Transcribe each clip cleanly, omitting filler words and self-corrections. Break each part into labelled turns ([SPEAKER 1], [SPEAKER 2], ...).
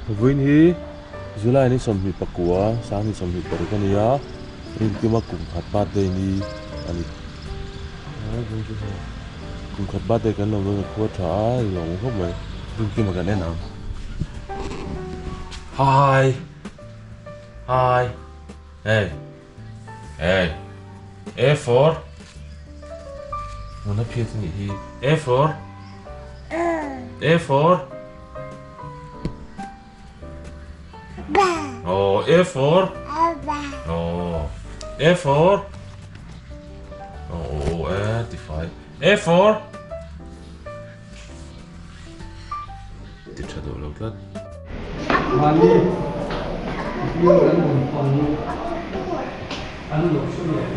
[SPEAKER 1] Vawiin hi July ni 29, 2026 a ni a, Rinkima kum khat birthday ni a ni. Kum khat birthday kan lo dawn a khua tha a, i lawm khawp mai. Rinkima kan en ang. Hi! Hi! Hey! Hey! A for Hmun a phiat a nih hi. A for A for Oh, A for Oh, A for Oh, oh, oh, e ti fai. A for Ti tha duh lo tlat.
[SPEAKER 2] Mahni bial an rawn pang an lo hre leh.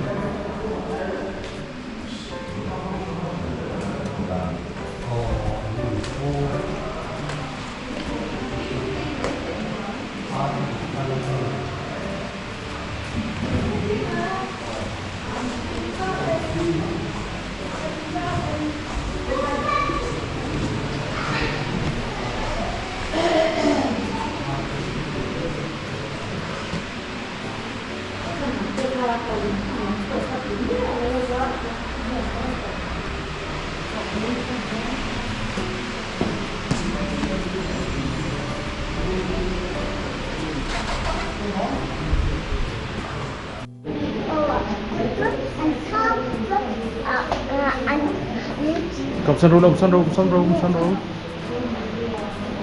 [SPEAKER 1] Awmsan rawh awmsan rawh awmsan rawh awmsan rawh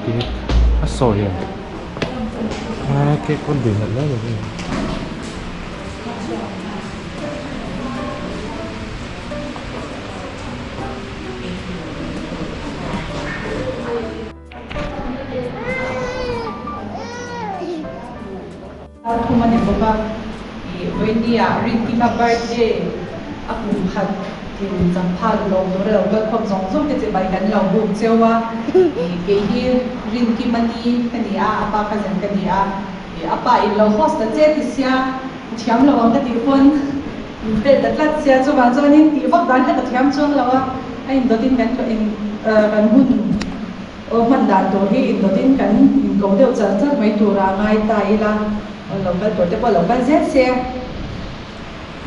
[SPEAKER 1] cake a sawi ang a cake pawn bei nalh lai mai a.
[SPEAKER 3] Thum a ni bawk a, ih vawinia Rinkima birthday a kum khat tin changphal lawm tur a lo kal khawm zawng zawng te chibai kan lo buk cheu a, ih kei hi Rinkima ni ka ni a, a pa cousin ka ni a, ih a pa in lo host ta che ti sia thiam lo ang ka tih pawn in pel ta tlat sia chuvang chuanin tih vak dan kha ka thiam chuang lo a, a indawtin kan in kan hun. Aw hman dan tur hi indawtin kan inko deuh char char mai tura ngai ta ila, aw lo kal tur te pawh lo kal zel se.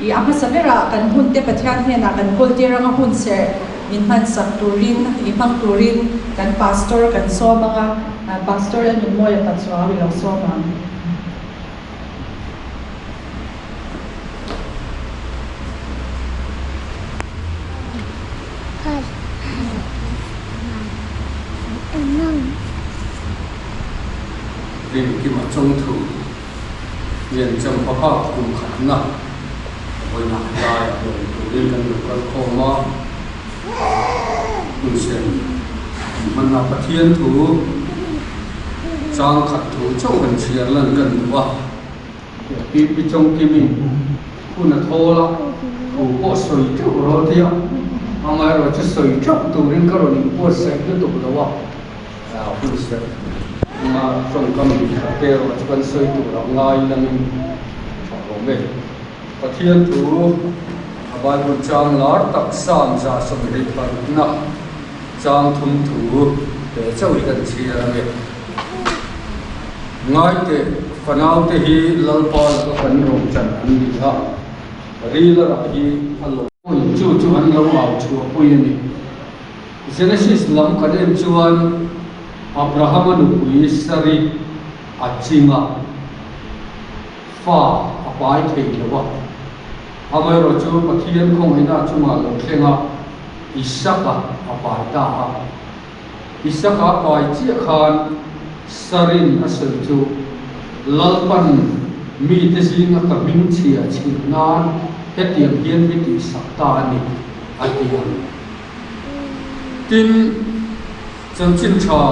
[SPEAKER 3] I a hmasa berah kan hun te Pathian hnenah kan kawl tir anga hun serh min hman sak turin, i hmang turin kan Pastor kan sawm anga, Pastor Lalnunmawia Pachuau i lo sawm ang.
[SPEAKER 2] Rinkima chawngthu liancham pahak kum khatna vawinak laiah lawm turin kan lo kal khawm a, hunsen hmanna Pathian thu Chang khat thu chauh han chhiar lan kan duh a, Pi Chawngkimi hun a thawl a, thu pawh sawi teuh rawh tia, amaherawh chu sawi teuh turin ka rawn inbuatsaih lutuk lo a, hun serh anga tawngkam hnih khat te erawh chu kan sawi tur a ngai langin tha awm e. Pathian thu a Bible chang lar tak Psalm 126na Chang thum thu te chauh hi kan chhiar a ni. Ngaite fanaute hi Lalpa laka kan rochan an ni a, ril a rah hi a lo. Pawhin chu chu an lo au chhuah pui a ni. Genesis lam kan en chuan Abrahama nupui Sari a ching a, fa a pai thei lo a. Amaherawhchu Pathian khawngaihna chungah lo thleng a. Isaka a pai ta a. Isaka a pai chiah khan Sarin a sawi chu, Lalpan mite zinga ka hmingchhia chhilh nan hetiang hian mi tihsak ta a ni, a ti ang. Tin, chanchin tha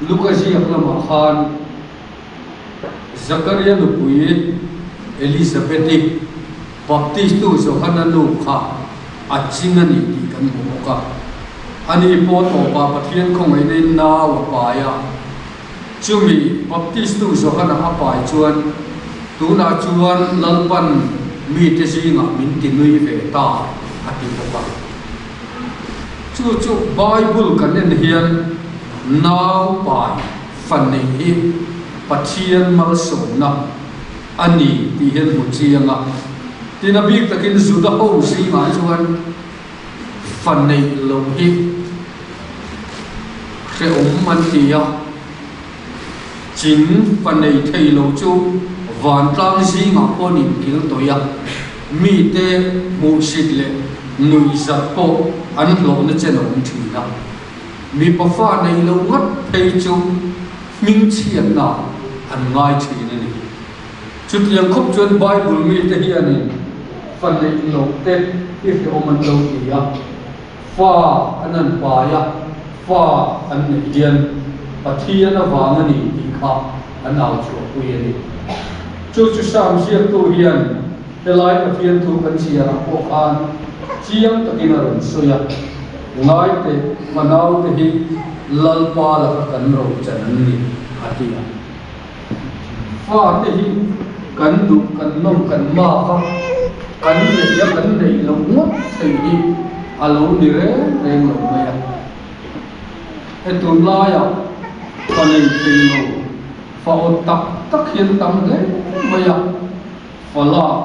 [SPEAKER 2] Luka ziak lamah khan Zakaria nupui Elizabeth-i Baptistu Johana nu kha a ching a ni tih kan hmu bawk a. Ani pawh tawpah Pathian khawngaihna-in nau a pai a. Chumi Baptistu Johana a pai chuan, Tunah chuan Lalpan mite zingah min ti nui ve ta, a ti bawk a. Chu chu Bible kan en hian nau pai fa neih hi. Pathian malsawmna a ni tih hi an hmu chiang a. Tin, a bik takin Juda ho zingah chuan fa neih loh hi hrehawm an ti a, ching fa nei thei lo chu vantlang zingah pawh an inkil tawih a, mite hmuhsit leh nuihzat pawh an hlawhna chen a awm thin a. Mipa fa neih loh ngat phei chu hmingchhiatna an ngai thin a ni. Chutiang khawp chuan Bible mite hianin fa neih loh te i hrehawm an lo ti a, fa an an pai a, fa an neih hian Pathian avang a ni tih kha an au chhuahpui a ni. Chu chu Sam ziaktu hian helai Pathian thu kan chhiarah pawh khan chiang takin a rawn sawi a, Ngaite fanaute hi Lalpa laka kan rochan an ni, a ti a. Fate hi kan duh, kan nawm, kan mak a, kan neih a, kan neih loh ngawt thei hi a lo ni reng reng lo mai a. He tunlaiah fa nei thei lo, fa awt tak tak hi an tam hle mai a, fa lak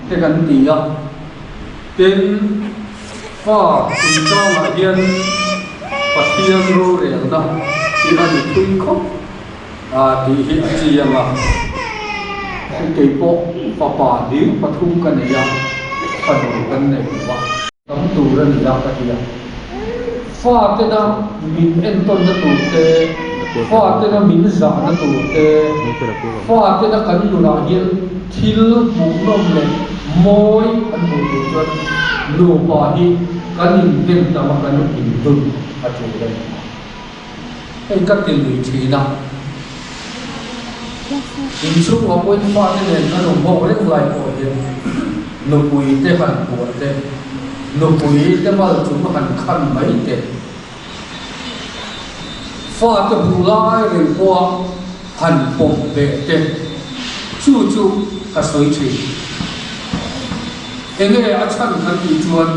[SPEAKER 2] te kan ti a. Tin, fa chungchangah hian Pathian rorelna hi a ni thui khawp. A tih hi a chiang a, hei kei pawh fapa hlir pathum ka nei a, fanu kan nei lo a. Tam tur a ni a ka ti a, fatena min entawnna tur te, fatena min zahna tur te, fatena kan nunah hian thil hmuhnawm leh mawi an hmuh tur chuan nupa hi kan inhnem tam a, kan indun a tul a ni. Hei ka ti lui thin a. Inchhungah pawhin fate nen kan awm ho reng lai pawh hian nupui te han puah te, nupui te mal chung han khan mai te, fate hmuh lai reng pawha han pawm beh te, chu chu ka sawi thin. Enge a chhan kan tih chuan.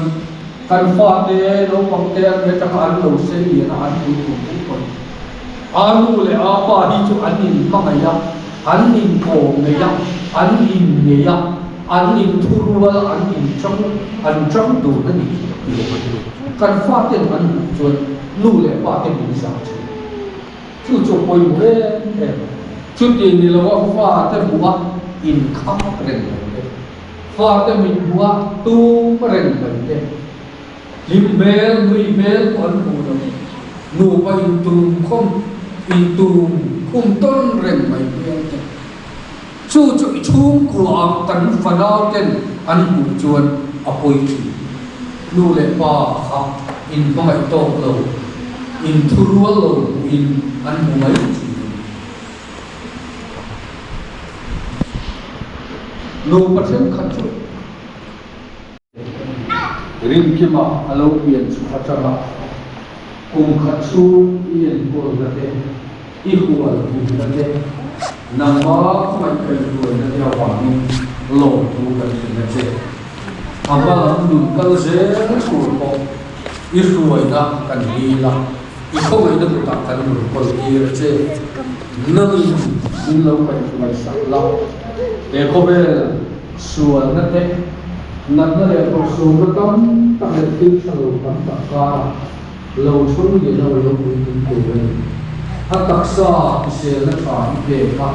[SPEAKER 2] Kan fate naupang te an nih atanga an lo sei lian a, an pui tum pui pawh ni. A nu leh a pa hi chu an inhmangaih a, an inkawm ngei a, an inngeih a, an inthurual, an inchang, an chang dun a ni tih kan faten an hmuh chuan nu leh pa te min zah thin. Chu chu a pawimawh em em. Chuti ni loa fate hmuh a inkhak reng lo te. Fate mit hmuh a tum reng mai te, hlim hmel, nui hmel pawh an hmuh lo. Nupa intum khawm, intum khum tawn reng mai hmel te. Chu chu i chhungkua ah kan fanau ten an hmuh chuan a pawi thin. Nu leh pa kha inhmangaih tawk lo, inthurual lo hmuhin an hmu mai thin. Nupa thenkhat chu Rinkima a lo pian chhuah atanga kum khat chhung i enkawlna te, i hual hlimna te, nangma ngaihkaihruaina te avangin lawmthu kan hrilh a che. A hma lam nun kal zel tur pawh i hruaina kan dil a. I khawngaihna kutah kan rawn kawl tir a che. Nangin min lo kaihhruai sak la. He khawvel sualna te, natna leh hlawhsawmna tam tak leh thil tha lo tam tak karah lo chhung lian a lo puitling tur a ni. A taksa hriselna tha i pek a,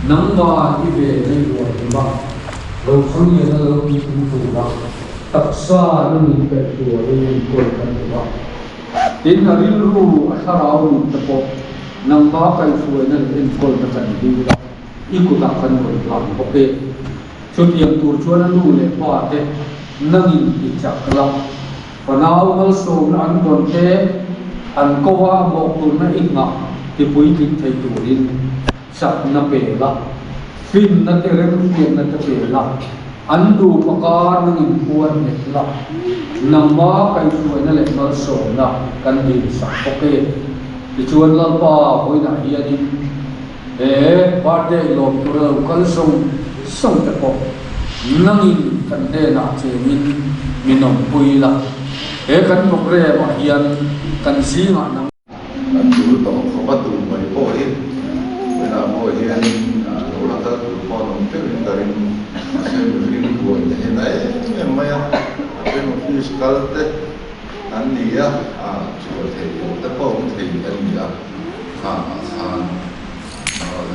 [SPEAKER 2] nangman i ve na i huai hlim a, lo chhung lian a lo puitling tur a taksa nangin kaihhruaiin enkawl kan duh a. Tin, a rilru a thlarau nun te pawh nangma kaihhruaina leh enkawlna kan dil a, i kutah kan rawn hlan bawk e. Chutiang tur chuan a nu leh pa te nangin i chak la, fanau malsawmna an dawn te, an ko a mawhphurhna i nghah tipuitling thei turin chakna pe la, finna te remhriatna te pe la, an nupa kar nangin puan nghet la, nangma kaihhruaina leh malsawmna kan dilsak bawk e. Tichuan Lalpa vawiinah hianin he birthday lawm tura lo kal zawng zawng te pawh nangin kan hnenah chengin min awmpui la, he kan programme ah hian kan zingah nang
[SPEAKER 4] A tul tawh khawp a tum mai pawh hi tunah pawh hian. kal te an ni a, chhuah theih loh te pawh awm thei a ni a, khangah khan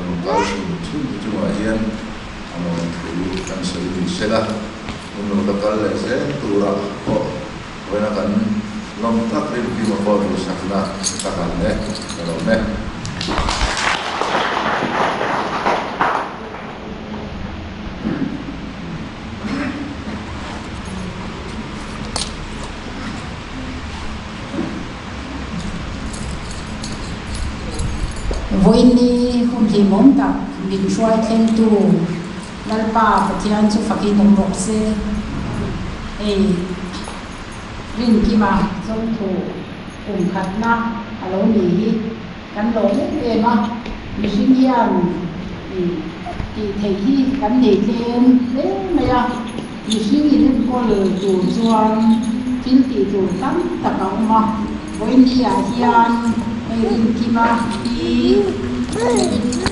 [SPEAKER 4] lo kal chhun chhun te chungah hian a lawmthu kan sawi ni sela, hun lo la kal leh zel turah pawh vawiina kan lawm tak rinkim a pawh duhsakna ka hlan e, ka lawm e.
[SPEAKER 5] Vawiinni hun hlimawm tak min hruai thlengtu Lalpa Pathian chu fakin awm rawh se. Hei Rinkima Chawngthu kum khatna a lo ni hi. Kan lawm em em a, mihring hian tih theih hi kan nei tlem hle mai a, mihring in enkawl tur chuan thil tih tur tam tak a awm a, vawiinni ah hian hei Rinkima hi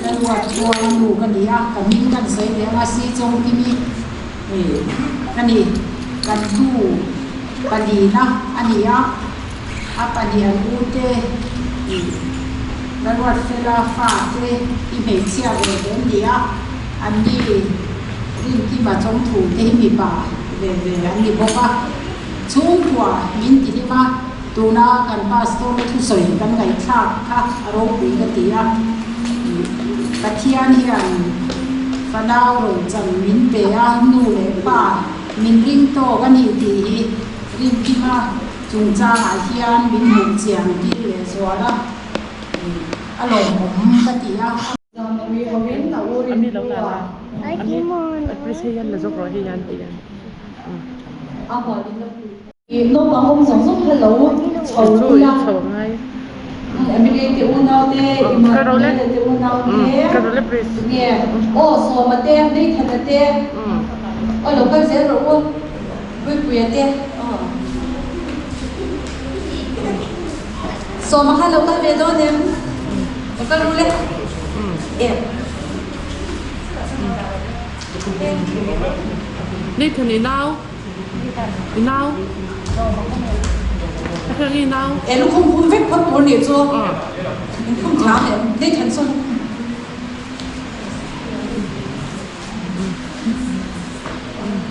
[SPEAKER 5] Lalruat Kuala nu ka ni a, ka hming kan sawi leh anga si Chawngkimi ka ni, kan tu palina a ni a. A pahnih an u te ih Lalruatfela fa te hi hmeichhia ve ve an ni a, an ni Rinkima Chawngthu te hi mipa ve ve an ni bawk a. Chhungkua min ti hlim a, tuna kan pastor thusawi kan ngaihthlak kha a ropui ka ti a, Pathian hian fanau rochan min pe a, nu leh pa min ring tawk a ni tih hi Rinkima Chungchangah hian min hmuh chian tir leh zual a, a lawmawm ka ti a.
[SPEAKER 3] Naupang awm zawng zawng kha lo chho ula, Emily te unau te, Emmanuel te unau te, tunge aw Sawma te, Nathan-a te, aw lo kal zel rawh u. Puipuia te aw. Sawma kha lo kal ve dawn em? Lo kal ru le. Em.
[SPEAKER 6] Nathan i nau. I nau. Heng i nau.
[SPEAKER 3] E lukhum khum vek phawt tur nih chu. In khum thiam em? Nathan sawn.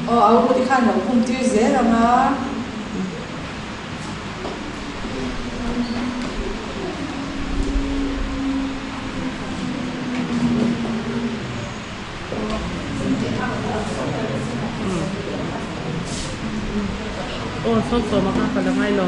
[SPEAKER 3] Aw a u te khan lo khum tir zel ang a.
[SPEAKER 6] Aw sawn sawm a kha ka la ngai lo.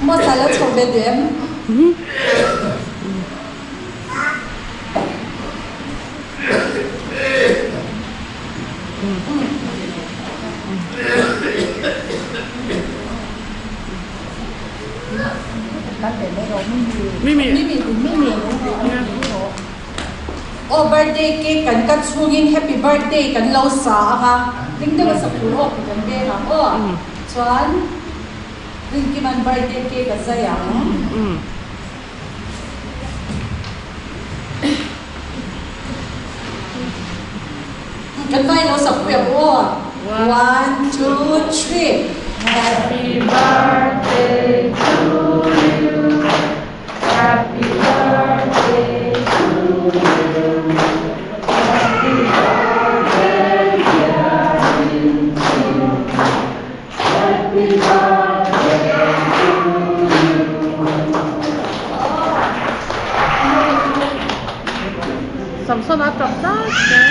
[SPEAKER 3] Mosa lo chho ve duh em? Aw birthday cake kan cut chhungin happy birthday kan lo sa ang a, hlim deuha sak tur awk hi kan veng ang aw. Chuan Rinkima'n birthday cake a zai ang. Kan vai lo sak pui ang aw. One, two, three.
[SPEAKER 6] Happy birthday to you. Happy birthday to you. Happy birthday dear Rinkim. Happy birthday to you. Samson a tap zat mai.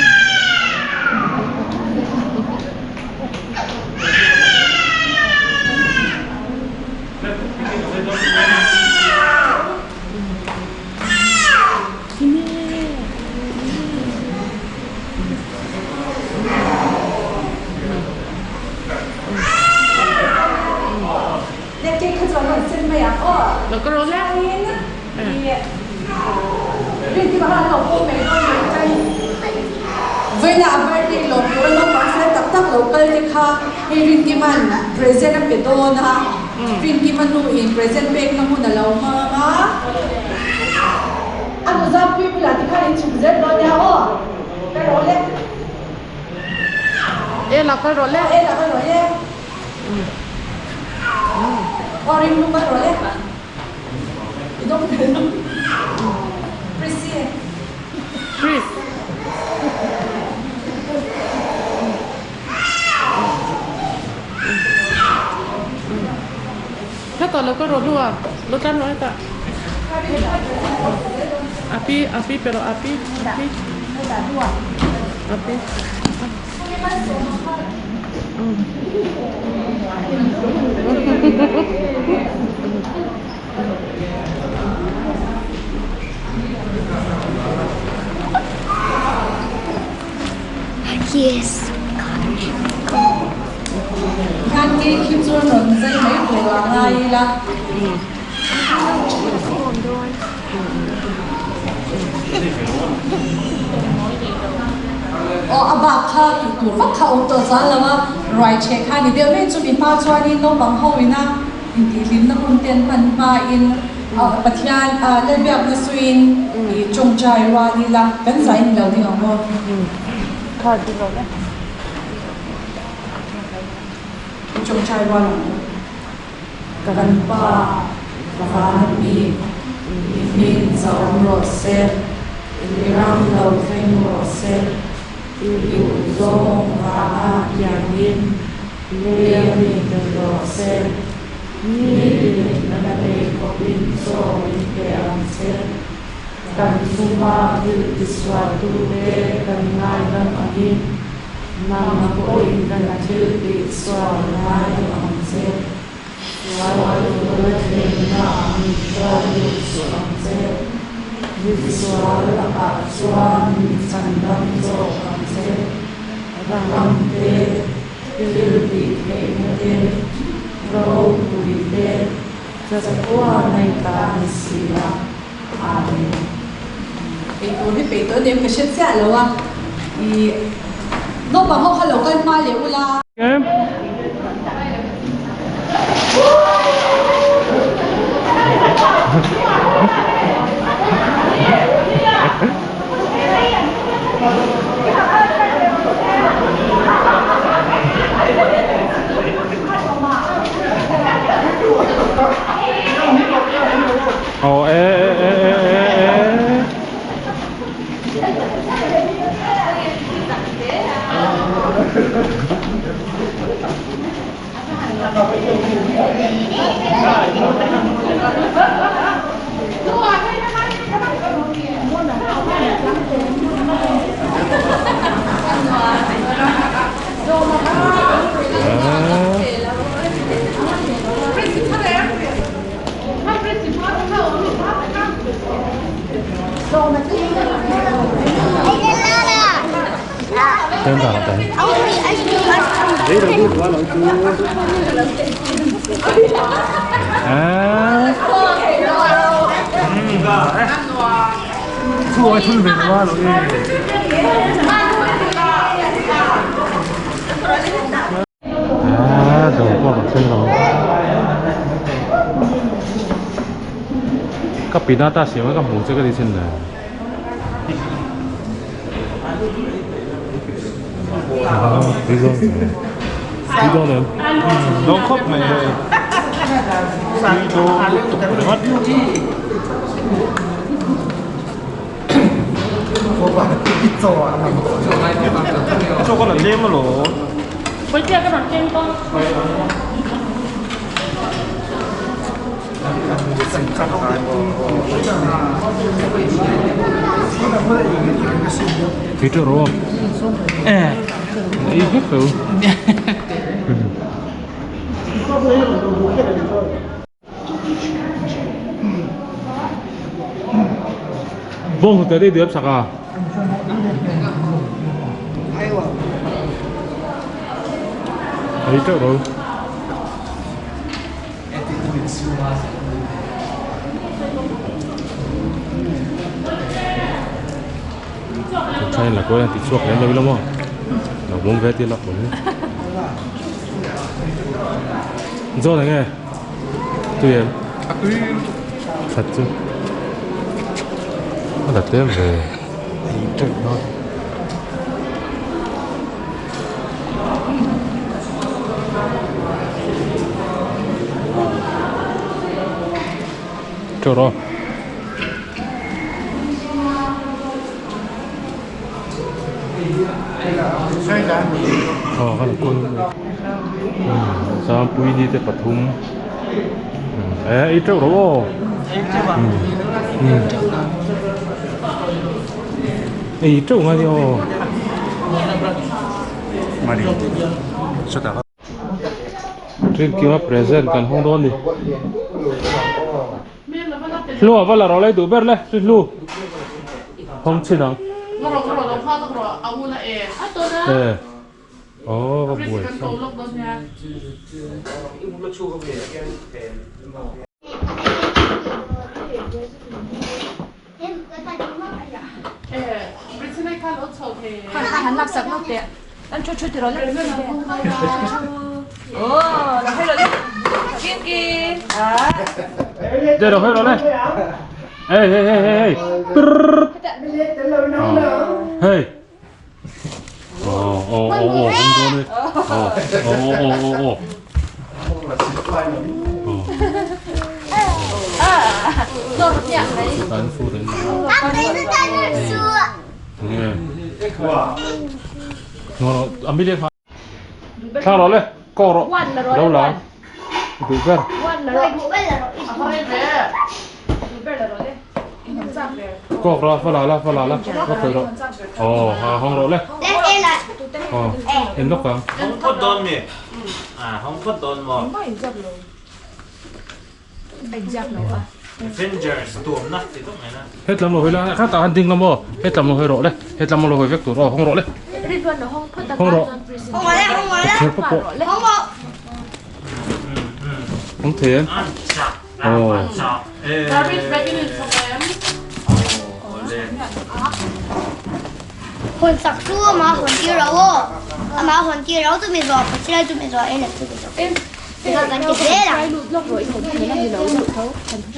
[SPEAKER 6] Lo ka rawh le.
[SPEAKER 3] Vawiinah a birthday lawm tur a naupang fel tak tak lo kal te kha hei Rinkima'n present a pe dawn a, Rinkima nu in present pekna hun a lo hmang ang a. A nuzapui bulah tikhan in chhuk zel dawn nia aw, ka rawh le.
[SPEAKER 6] E la kal rawh le.
[SPEAKER 3] E la kal rawh le. Aw ring lu kal rawh le. I dawng thei lo. Prissy.
[SPEAKER 6] Pris. Hetah lo kal rawh hlua. Lo tlan rawh hetah. Api api pe rawh api api. Api.
[SPEAKER 7] Yes.
[SPEAKER 3] Khan cake hi chu rawn zai mai tur a ngai ila. Aw a bak kha tih tur vak kha awm tawh chuan lo a, ruai chheh kha ni deuh mai chumi hma chuanin naupang ho ina intihhlimna hun te an hman hmain Pathian Lalbiakna suiin ih tawngtai rual ila kan zai ni lo ding ang maw? Tawngtai rual ang maw? Kan Pa, Vana mi, i hming zahawm rawh se, i ram lo thleng rawh se, i duhzawng vana hianin lei a mi tel rawh se, nitin kan ei khawpin chaw min pe ang che, kan chunga thil tisualtute kan ngaidam angin Nang pawhin kan thil tih sual ngai lo ang che. Sual tura thlenna ah min hruai lut suh ang che. Mi sual lakah chuan min chhandam zawk ang che. Ram te, thil tih theihna te, ropui te, chatuan a i ta ni si a. Amen. Eitur hi peih tawh nem ka hre chiah lo a, ih naupang ho kha lo kal hma leh ula.
[SPEAKER 1] Aw e e e e e e. À, đồ qua bằng chân rồi. Các pinata siam ka hmuh che ka ti chin le. Tui dawn em? Dawn khawp mai hei. Tui dawn lutuk ringawt. Chaw ka la tlem alawm. Thei teuh rawh aw. Ei vek lo. Bawng hnute te i diam sak a. Ei teuh rawh. Thain la kawi an ti chhuak lem lo ila maw lo bawm ve tir lak lo hi John enge tui em
[SPEAKER 8] a tui lutuk
[SPEAKER 1] that chu a la tlem ve
[SPEAKER 8] ei teuh dawn.
[SPEAKER 1] Teuh rawh. Sangpui ni te pathum eh ei teuh rawh aw ei teuh ngai aw. Rinkim a present kan hawng dawn a ni. Hlu a va la rawh le duh ber le hri hlu hawng chhin ang. E aw ka buai sa. Đây rồi, rồi đây. Ê, ê, ê, ê, ê. Hey. Ồ, ồ, ồ, ồ, không có đi. Ồ, ồ, ồ, ồ, ồ. Thlang rawh le, kawk rawh, lo la ang, duh ber. Kawk rawh, va la la, va la la, va khawih rawh. Aw, ha hawng rawh le. Aw, en lawk ang.
[SPEAKER 9] Hawng phawt dawn mi? À, hawng phawt dawn maw? Avengers tuamna ti tawp mai na.
[SPEAKER 1] Hetlam lo hawi la, khatah han ding la maw? Hetlam lo hawi rawh le, hetlam lo hawi vek tur aw, hawng rawh le. Hawng rawh. Kher pawh pawh. Hawng thei em? Aw.
[SPEAKER 7] Hawn sak chu amah hawn tir lo aw. Amah hawn tir lo chumi zawh Pathian chumi zawh en chumi zawh. Kan ti zel ang.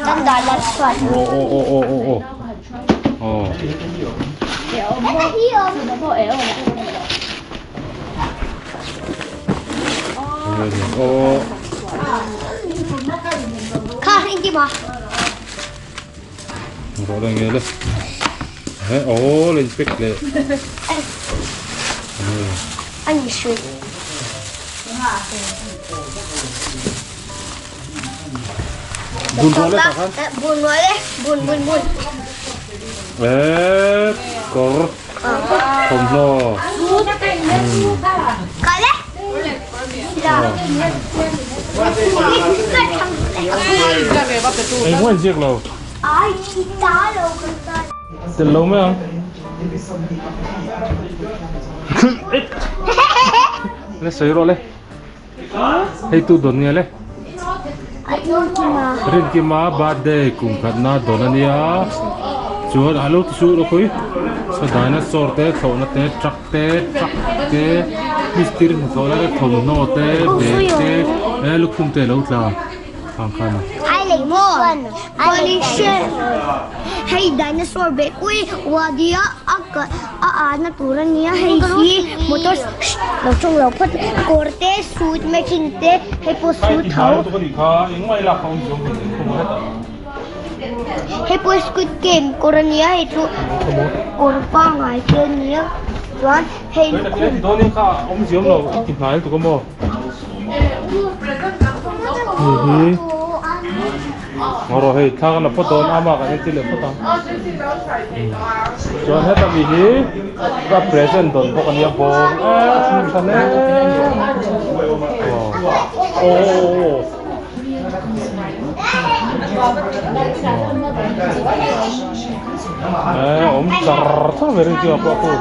[SPEAKER 7] Kan dah lat chuan.
[SPEAKER 1] Aw aw aw aw aw aw. Aw. Aw.
[SPEAKER 7] Kha engkim a.
[SPEAKER 1] Rawh le nge le. He aw le inspect le.
[SPEAKER 7] Ani sui.
[SPEAKER 1] Bun rawh le tak han.
[SPEAKER 7] Bun rawh le. Bun bun bun.
[SPEAKER 1] Eh kawr thawmhnaw.
[SPEAKER 7] Ka le.
[SPEAKER 1] Eng maw inziak lo. Tel lo mai ang. Le sawi rawh le. Hei tu dawn nge le. Rinkima birthday kum khatna dawn a nia. Chuan a lo ti suh rawh khawi. Saw dinosaur te thlawhna te truck te truck te mistiri hnathawh lai te thawmhnaw te bag te eh lukhum te a lo tla ang khan a.
[SPEAKER 7] Ai lei maw hei dinosaur bag ui wadi a a ahna tur a nia hei hi motor lo tawng lo phawt kawr te suit matching te hei pawh suit tho hei pawh squid game kawr a nia hei chu kawr pangngai te a nia chuan hei lukhum.
[SPEAKER 1] Ngaw hei thla kan la phawt dawn a amah kan entir leh phawt ang chuan heta mi hi ka present dawn bawk a nia bawm em tha hle aw aw aw aw awm char char ve rin chiang pawh khu.